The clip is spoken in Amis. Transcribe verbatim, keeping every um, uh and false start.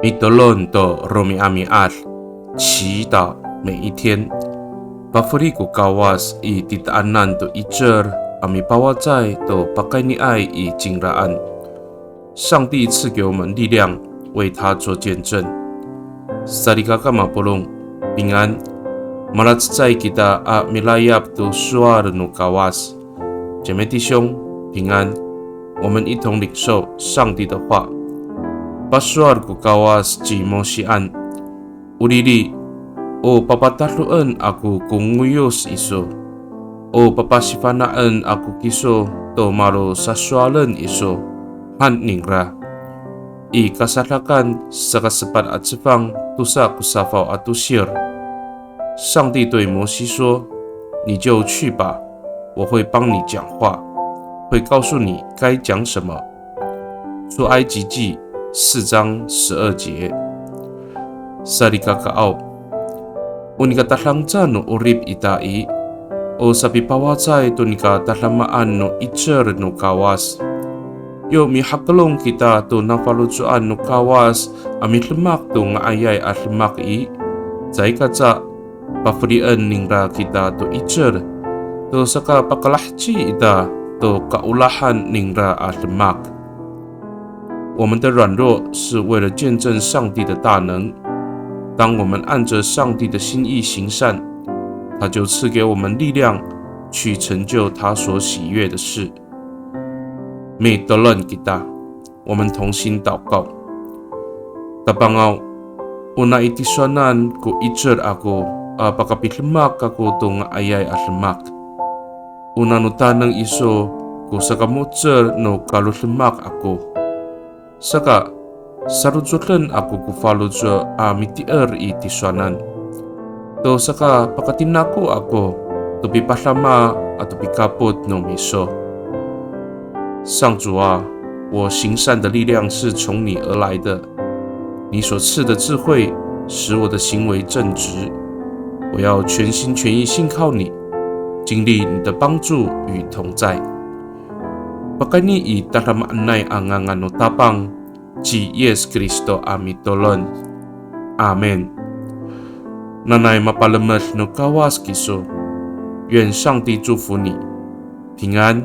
Mitolon to romi'ami'ad, 祈祷每一天。Pafeli ko Kawas i titaanan to 'icel a mipawacay to pakayniay i cingraan. 上帝赐给我们力量，为他做见证。Salikaka mapolong, 平安。Malacecay kita a milayap to sowal no Kawas. 姐妹弟兄，平安。我们一同领受上帝的话。Pasowal ko Kawas ci Mosian, Olili, o papatadoen ako ko ngoyos iso, o papasifana'en ako kiso to malosasowalen iso, han ningra. I Kasadakan saka sepat a cefang tosa ko safaw a tosir. 上帝对摩西说：“你就去吧，我会帮你讲话，会告诉你该讲什么。”出埃及记四章十二节。Salikakaaw, o nika tadangca no 'orip ita i, o sapipawacay to nika tadamaan no 'icel no Kawas. Yo mihakelong kita to nafaloco'an no Kawas a midemak to nga'ayay a demak i, caay kaca pafelien ningra kita to 'icel, to sakapakalaheci ita to kaolahan ningra a demak. 我们的软弱是为了见证上帝的大能。当我们按着上帝的心意行善，他就赐给我们力量，去成就他所喜悦的事。Mitolon kita. 我们同心祷告。Tapangaw, o nai tisowanan ko 'icel ako a pakapidemak kako to nga'ayay a demak. O nano taneng iso ko sakamo^cel no kalodemak ako. Saka, sarocoden ako ko faloco' a mitier i tisowanan. To sakapakatinako ako to pipadama ato pikapot no miso. 上主啊，我行善的力量是从你而来的，你所赐的智慧使我的行为正直。我要全心全意信靠你，经历你的帮助与同在。Pakayni i tadamaanay a ngangan no Tapang, ci Yis Kristo a mitolon. Amin. Nanay mapalemed no Kawas kiso. 愿上帝祝福你，平安。